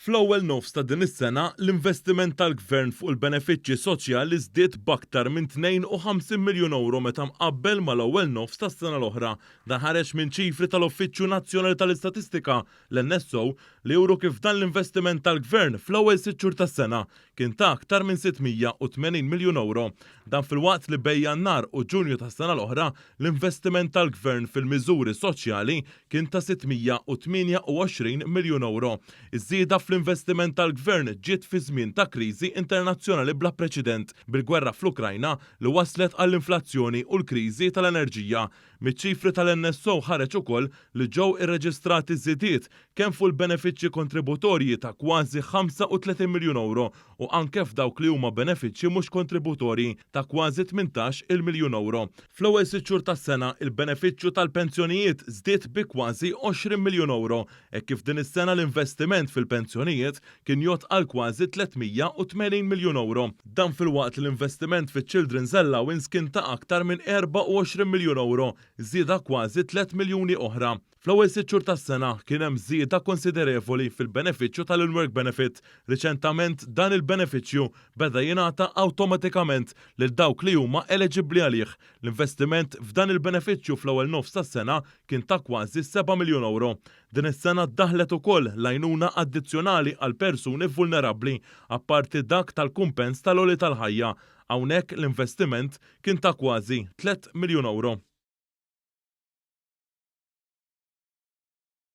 Fl-ewwel nofs ta' din is-sena, l-investiment tal-Gvern fuq il-benefiċċji soċjali żdied b'aktar minn 52 miljun ewro meta mqabbel mal-ewwel nofs tas-sena l-oħra. Dan ħareġ minn ċifri tal-Uffiċċju Nazzjonali tal-Istatistika, l-NSO, li juru kif dan l-investiment tal-Gvern fl-ewwel sitt xhur tas-sena kien ta' aktar minn 680 miljun ewro. Dan filwaqt li bejn Jannar u Ġunju tas-sena l-oħra, l-investiment tal-Gvern fil-miżuri soċjali kien ta' 628 miljun ewro. Iż-żieda fl-investiment tal-Gvern ġiet fi żmien ta' kriżi internazzjonali bla preċedent, bil-gwerra fl-Ukrajna li wasslet għall-inflazzjoni u l-kriżi tal-enerġija. Miċ-ċifri tal-NSO ħareġ ukoll li ġew irreġistrati żidiet kemm fuq il-benefiċċji kontributorji ta' kważi 35 miljun ewro u anke f'dawk li huma benefiċċji mhux kontributorji ta' kważi 18-il miljun ewro. Fl-ewwel sitt xhur tas-sena, il-benefiċċju tal-pensjonijiet żdied bi kważi 20 miljun ewro, hekk kif din is-sena l-investiment fil-pensjonijiet kien jgħodd għal kważi 380 miljun ewro. Dan filwaqt li l-investiment fiċ-Children's Allowance kien ta' aktar minn 24 miljun ewro, żieda kważi tliet miljuni oħra. Fl-ewwel sitt xhur tas-sena kien hemm żieda konsiderevoli fil-benefiċċju tal-in-work benefit. Riċentament dan il-benefiċċju beda jingħata awtomatikament lil dawk li huma eleġibbli għalih. L-investiment f'dan il-benefiċċju fl-ewwel nofs tas-sena kien ta' kważi seba' miljun ewro. Din is-sena ddaħħlet ukoll l-għajnuna addizzjonali għal persuni vulnerabbli, apparti dak tal-kumpens tal-għoli tal-ħajja. Hawnhekk l-investiment kien ta' kważi tliet miljun ewro.